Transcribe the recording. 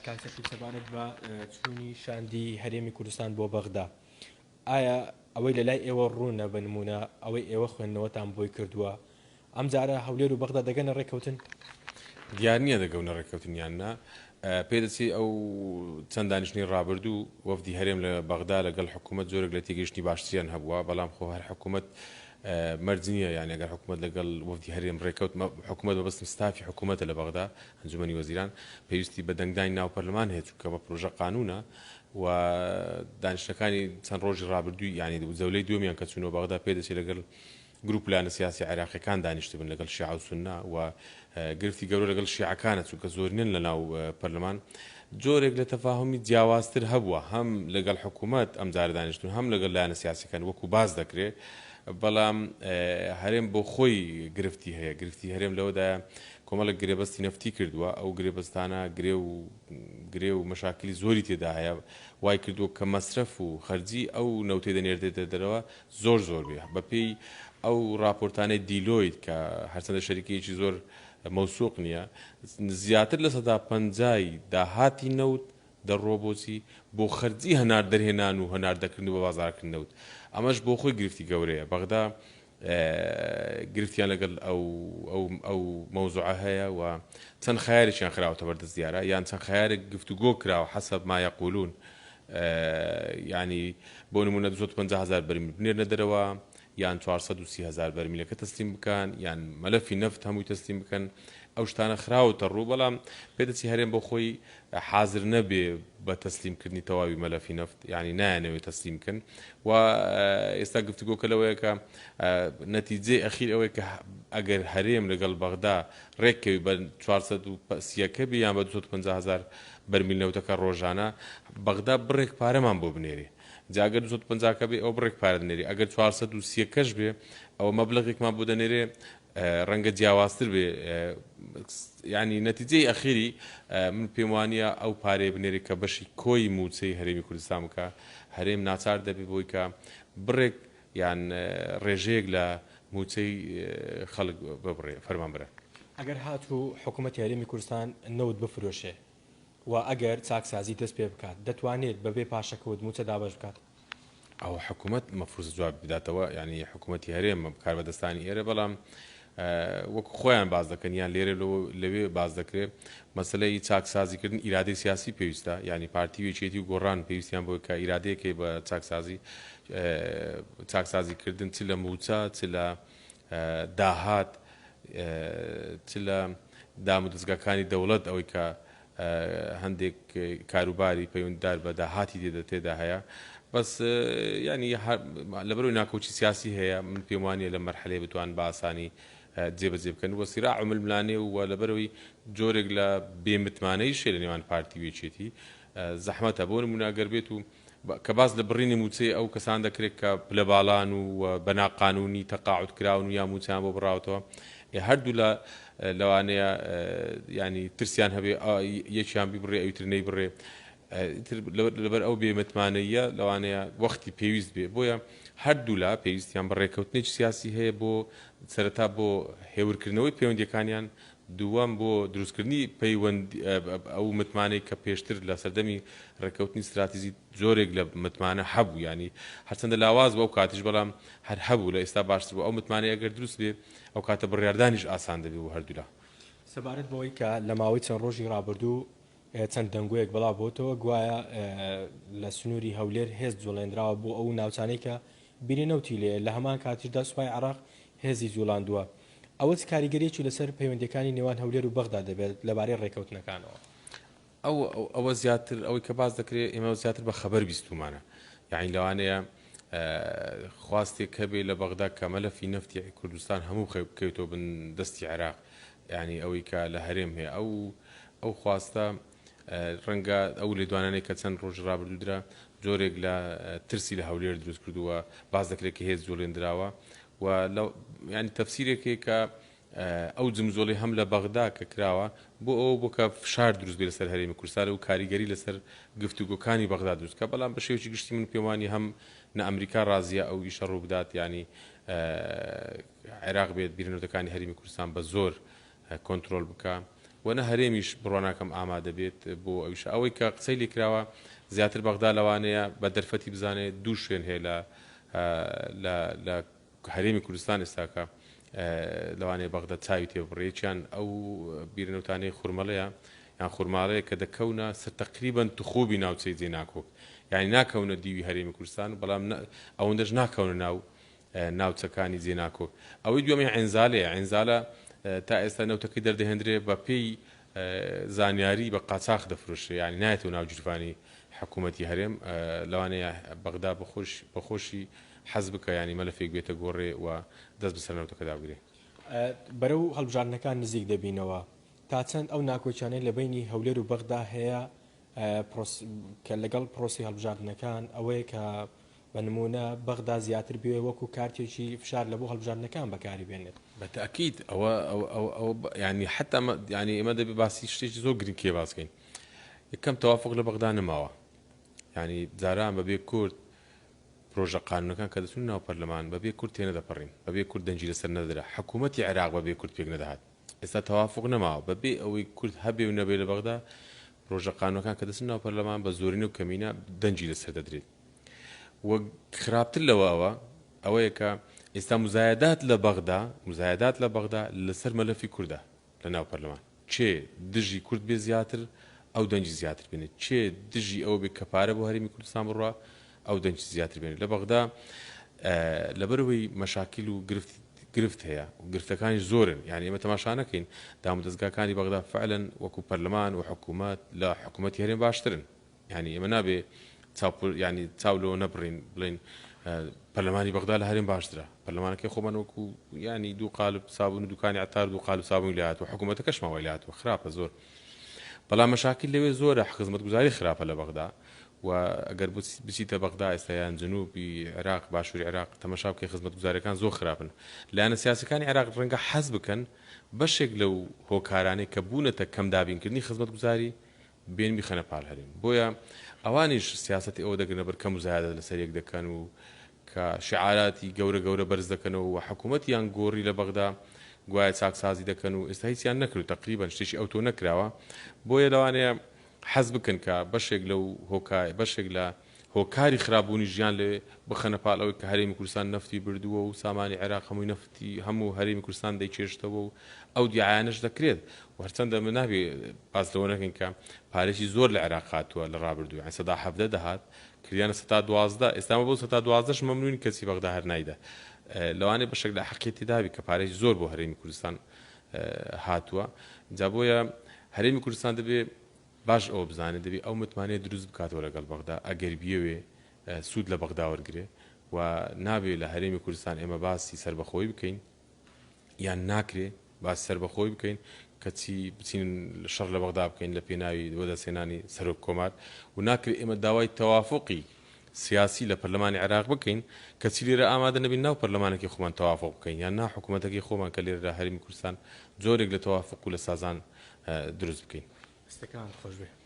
کاک سەرتیپ سەبارەت بە چوونی شاندی هەرێمی کوردستان بۆ بەغدا ئایا ئەوەی لە لای ئێوە ڕوونە بە نموونە ئەوەی ئێوە خوێندنەوەتان بۆی کردووە ئەم جارە هەولێر و بەغدا دەگەنە ڕێککەوتن؟ دیار نییە دەگەونە ڕێککەوتن یان نا. پێدەچێ ئەو چەند دانیشتنەی ڕابردوو وەفدی هەرێم لە بەغدا لەگەڵ حکوومەت جۆرێک لە تێگەیشتنی باشتریان هەبووە، بەڵام خۆ هەر حکوومەت مەرج نییە یانی ئەگەر حکوومەت لەگەڵ وەفدی هەرێم ڕێککەوت، حکوومەت مەبەستم ستافی حکوومەتە لە بەغدا، ئەنجومەنی وەزیران، پێویستی بە دەنگدانی ناو پەرلەمان هەیە چونکە ئەمە پرۆژە قانوونە و دانیشتنەکانی چەند ڕۆژی ڕابردووی یانی جەولەی دووەمیان کە چوونەوە بەغدا پێدەچێ لەگەڵ گروپ لایەنە سیاسیە عێراقیەکان دانیشتبن لەگەڵ شیعە و سوننە و گرفتی گەورە لەگەڵ شیعەکانە چونکە زۆرینەن لەناو پەرلەمان جۆرێک لە تەفاهومی جیاوازتر هەبووە هەم لەگەڵ حکوومەت ئەم جارە دانیشتون هەم لەگەڵ لایەنە سیاسەکان وەکو باس دەکرێ بەڵام هەرێم بۆ خۆی گرفتی هەیە گرفتی هەرێم لەوەدایە کۆمەڵێک گرێبەستی نەفتی کردووە ئەو گرێبەستانە گرێ و گرێ و مەشاکلی زۆری تێدا هەیە وای کردووە کە مەسرەف و خەرجی ئەو نەوتەی دەنێردرێتە دەرەوە زۆر زۆر بێ بە پێی ئەو ڕاپۆرتانەی دیلۆیت کە هەرچەندە شەریکەیەکی زۆر مەوسوق نییە زیاتر 50% ی داهاتی نەوت دەڕۆ بۆچی بۆ خەرجی هەنار دەرهێنان و هەناردەکردن و بە بازاڕکردن نەوت ئەمەش بۆ خۆی گرفتی گەورەیە بەغدا گرفتیان لەگەڵ ئەو ئەو ئەو مەوزوعە هەیە و چەند خەیارێکیان خراوەتە بەردەست دیارە یان چەند خەیارێک گفتوگۆ کراوە حەسەب ما یەقولون یانی بۆ نمونە 250 هەزار بەرمیل بنێرنە دەرەوە یان 430 هەزار بەرمیلەکە تەسلیم بکەن یان مەلەفی نەفت هەمووی تەسلیم بکەن ئەو شتانە خراوەتە ڕوو بەڵام پێدەچی هەرێم بۆ خۆی حازر نەبێ بە تەسلیم کردنی تەواوی مەلەفی نەفت یانی نایانەوێ تەسلیم بکەن و ئێستا گفتوگۆکە لەوەیە کە نەتیجەی ئەخیر ئەوەیە کە ئەگەر هەرێم لەگەڵ بەغدا ڕێککەوی بە 430ەکە بێ یان بە 250 هەزار بەرمیل نەوتەکە ڕۆژانە بەغدا بڕێک پارەمان بۆ بنێرێ جا ئەگەر 250 کە بێ ئەو بڕێک پارە دەنێرێ ئەگەر 430ەکەش بێ ئەوە مەبلەغێکمان بۆ دەنێرێ ڕەنگە جیاوازتر بێ یانی نەتیجەی ئەخیری من پێم وانییە ئەو پارەیە بنێرێ کە بەشی کۆی مووچەی هەرێمی کوردستان بکا هەرێم ناچار دەبێ بۆی کە بڕێک یان ڕێژەیەک لە مووچەی خەڵک ببڕێ فەرمانبەران. ئەگەر هاتوو حکوومەتی هەرێمی کوردستان نەوت بفرۆشێ و ئەگەر چاکسازی دەست پێ بکات دەتوانێت بەبێ پاشەکەوت مووچە دابەش بکات؟ ئەوە حکومەت مەفروزە جوابی بداتەوە یانی حکومەتی هەرێم کاربەدەستانی ئێرە بەڵام وەکو خۆیان باس دەکەن یان لێرە لەوێ باس دەکرێت مەسلەی چاکسازیکردن ئیرادەی سیاسی پێویستە یعنی پارتی و یەکێتی و گۆڕان پێویستیان بۆ کە ئیرادەیەکەی بە چاکسازی چاکسازیکردن چ لە موچە چ لە داهات چ لە دامودەزگاکانی دەوڵەت ئەوەی کە هەندێک کاروباری پەیوەندیدار بە داهاتی تێدا تێدا هەیە بەس یانی لەبەرەوەی ناکۆکی سیاسی هەیە من پێم وانیە لە مەرحەلەیە بتوان بە ئاسانی جێبەجێ بکەن و سیراع و ململانێ و لەبەرەوەی جۆرێک لە بێمتمانەیش هەیە لە نێوان پارتی و یەکێتی زەحمەتە بۆ نمونە گەر بێت و کە باس لە بڕینی مووچەی ئەو کەسان دەکرێت کە پلە باڵان و بە ناقانوونی تەقاعود کراون و یا مووچەیان بۆ بڕاوەتەوە، ئێ هەردوولا لەوانەیە یانی ترسیان هەبێ یەکیان بیبڕێ ئەوی تر نەیبڕێ ئیتر لەبەر ئەو بێ متمانەییە لەوانەیە وەختی پێویست بێ بۆیە هەردوولا پێویستیان بە ڕێککەوتنێکی سیاسی هەیە بۆ سەرەتا بۆ هێورکردنەوەی پەیوەندیەکانیان دووەم، بۆ دروستکردنی پەیوەندی ئەو متمانەی کە پێشتر لە سەردەمی ڕێککەوتنی ستراتیجی جۆرێک لە متمانە هەبوو، یانی هەرچەندە لاواز بوو ئەو کاتیش بەڵام هەر هەبوو، لە ئێستا باشتر بوو، ئەو متمانەی ئەگەر دروست بێ ئەو کاتە بڕیاردانیش ئاسان دەبێ بۆ هەردوولا. سەبارەت بەوەی کە لە ماوەی چەند ڕۆژی ڕابردوو چەند دەنگۆیەک بڵاو بۆتەوە گوایە لە سنووری هەولێر هێز جوڵێنراوە بۆ ئەو ناوچانەی کە بیری نەوتی لێیە، لە هەمان کاتیشدا سوپای عێراق هێزی جوڵاندووە. ئەوە چ کاریگەرییەکی لەسەر پەیوەندییەکانی نێوان هەولێر و بەغدا دەبێت لەبارەی ڕێککەوتنەکانەوە؟ ئەو ئەوە زیاتر ئەوەی کە باس دەکرێت ئێمە زیاتر بە خەبەر بیستوومانە یانی لەوانەیە خواستێک هەبێ لە بەغدا کە مەلەفی نەفتی کوردستان هەموو بکەوێتەوە بن دەستی عێراق یانی ئەوەی کە لە هەرێم هەیە ئەو ئەو خواستە ڕەنگە ئەو لێدوانانەی کە چەند ڕۆژی ڕابردوو درا جۆرێک لە ترسی لە هەولێر دروست کردووە باس دەکرێت کە هێز جوڵێندراوە و لە یانی تەفسیرێک هەیە کە ئەو جمجۆڵی هەم لە بەغدا کە کراوە بۆ ئەوە بۆ کە فشار دروست بێ لەسەر هەرێمی کوردستان و کاریگەری لەسەر گفتوگۆکانی بەغدا دروست کە بەڵام بە شێوەیەکی گشتی من پێم وانیە هەم نە ئەمریکا ڕازیە ئەو ئیشە ڕوو بدات یانی عێراق بێت بیرنەوتەکانی هەرێمی کوردستان بە زۆر کۆنترۆل بکا. و نە هەرێمیش بڕوا ناکەم ئامادە بێت بۆ ئەویشە. ئەوەی کە قسەی لێ کراوە زیاتر بەغدا لەوانەیە بە دەرفەتی بزانێت دوو شوێن هەیە لە لە لە هەرێمی کوردستان ئێستاکە لەوانەیە بەغدا چاوی تێ ببڕێ یەکیان ئەو بیرە نەوتانەی خورمەڵەیە یان خورماڵەیە کە دەکەونە سەر تەقریبەن تخوبی ناوچەی جێ ناکۆک یانی ناکەونە دیوی هەرێمی کوردستان بەڵام ئەوەندەش ناکەونە ناو ناوچەکانی جێ ناکۆک. ئەوەی دووەمی عێنزالەیە، عێنزالە تا ئێستا نەوتەکەی دەردەهێندرێ بە پێی زانیاری بە قاچاخ دەفرۆشرێ یانی نایەتەوە ناو گیرفانی حکوومەتی هەرێم لەوانەیە بەغدا بەخۆشی حەز بکا یانی مەلەفێک بێتە گۆڕێ و دەست بەسەر نەوتەکەدا بگرێ. بەرەو هەڵبژاردنەکان نزیک دەبینەوە، تا چەند ئەو ناکۆکیانەی لە بەینی هەولێر و بەغدا هەیە کە لەگەڵ پرۆسەی هەڵبژاردنەکان ئەوەیە کە بە نموونە بەغدا زیاتر بوێ وەکو کارتێکی فشار لە بۆ هەڵبژاردنەکان بەکاری بێنێت. بە تەئکید ئەوە ئەوە ئەوە یانی حەتا یانی ئێمە دەبێ باسی شتێکی زۆر گرنگ کێ باس کەین. یەکەم تەوافوق لە بەغدا نەماوە. یانی جاران بە بێ کورد پرۆژە قانوونەکان کە دەچوونە ناو پەرلەمان بە بێ کورد تێنەدەپەڕین، بە بێ کورد دەنگی لەسەر نەدەدرا، حکوومەتی عێراق بە بێ کورد پێک نەدەهات. ئێستا تەوافوق نەماوە، بە بێ ئەوەی کورد هەبێ و نەبێ لە بەغدا پرۆژە قانوونەکان کە دەچنە ناو پەرلەمان بە زۆرینە و کەمینە دەنگی لەسەر دەدرێت. و خراپتر لەوە ئەوە ئەوەیە کە ئێستا مزایەدات لە بەغدا مزایەدات لە بەغدا لەسەر مەلەفی کوردە لە ناو پەرلەمان کێ دژی کورد بێ زیاتر ئەو دەنگی زیاتر بێنێت کێ دژی ئەوە بێ کە پارە بۆ هەرێمی کوردستان بڕوا ئەو دەنگی زیاتر بێنێت لە بەغدا لەبەرەوەی مەشاکیل و گرفت گرفت هەیە و گرفتەکانی زۆرن یعنی ئێمە تەماشا نەکەین دامودەزگاکانی بەغدا فعلەن وەکو پەرلەمان و حکوومەت لە حکوومەتی هەرێم باشترن یانی ئێمە نابێ چاو یانی چاو لەوە نەبڕین بڵێین پەرلەمانی بەغدا لە هەرێم باشترە پەرلەمانەکەی خۆمان وەکو یانی دوو قالب سابون و دوکانی عەتار دوو قالب سابونی لێ هاتووە حکوومەتەکەشمان وای لێ هاتووە خراپە زۆر بەڵام مەشاکیل لەوێ زۆرە خزمەتگوزاری خراپە لە بەغدا و ئەگەر بچیتە بەغدا ئێستا یان جنوبی عێراق باشووری عێراق تەمەشا بکەی خزمەتگوزاریەکان زۆر خراپن لایەنە سیاسەکانی عێراق ڕەنگە حەز بکەن بەشێک لەو هۆکارانەی کە بوونەتە کەم دابینکردنی خزمەتگوزاری بێن بیخەنە پال هەرێم بۆیە ئەوانیش سیاسەتی ئەوە دەگرنە بەر کە موزایەدە لەسەر یەک دەکەن و کە شعاراتی گەورە گەورە بەرز دەکەنەوە و حکوومەتیان گۆڕی لە بەغدا گوایە چاکسازی دەکەن و ئێستا هیچیان نەکرد تەقریبەن شتێکی ئەوتۆ نەکراوە بۆیە لەوانەیە حەز بکەن کە بەشێک لەو هۆکای بەشێک لە هۆکاری خراپبوونی ژیان لەوێ بخەنە پاڵ ئەوەی کە هەرێمی کوردستان نەفتی بردووە و سامانی عێراق هەمووی نەفتی هەموو هەرێمی کوردستان دەیکێشتەوە و ئەو دیعایانەش دەکرێت و هەرچەندە من نابێ باس لەوە نەکەین کە پارێکی زۆر لە عێراق هاتووە لە ڕابردوو یانی 17% دەهات کردیانە 12% ئێستا بۆ 12%ش مەمنونین کەچی بەغدا هەر نایدا لەوانەیە بەشێک لە حەقی تێدابی کە پارێکی زۆر بۆ هەرێمی کوردستان هاتووە جا بۆیە هەرێمی کوردستان دەبێ باش ئەوە بزانێت دەبێ ئەو متمانەیە دروست بکاتەوە لەگەڵ بەغدا ئەگەر بیەوێ سوود لە بەغدا وەرگرێ و نابێ لە هەرێمی کوردستان ئێمە باسی سەربەخۆی بکەین یان ناکرێ باسی سەربەخۆی بکەین کەچی بچین شەڕ لە بەغدا بکەین لە پێناوی وەدەستهێنانی سەرۆک کۆمار و ناکرێ ئێمە داوای تەوافقی سیاسی لە پەرلەمانی عێراق بکەین کەچی لێرە ئامادە نەبین ناو پەرلەمانەکەی خۆمان تەوافق بکەین یان نا حکوومەتەکەی خۆمان کە لێرە هەرێمی کوردستان جۆرێک لە تەوافق و لە سازان دروست بکەین. دەستەکانت خۆش بێ.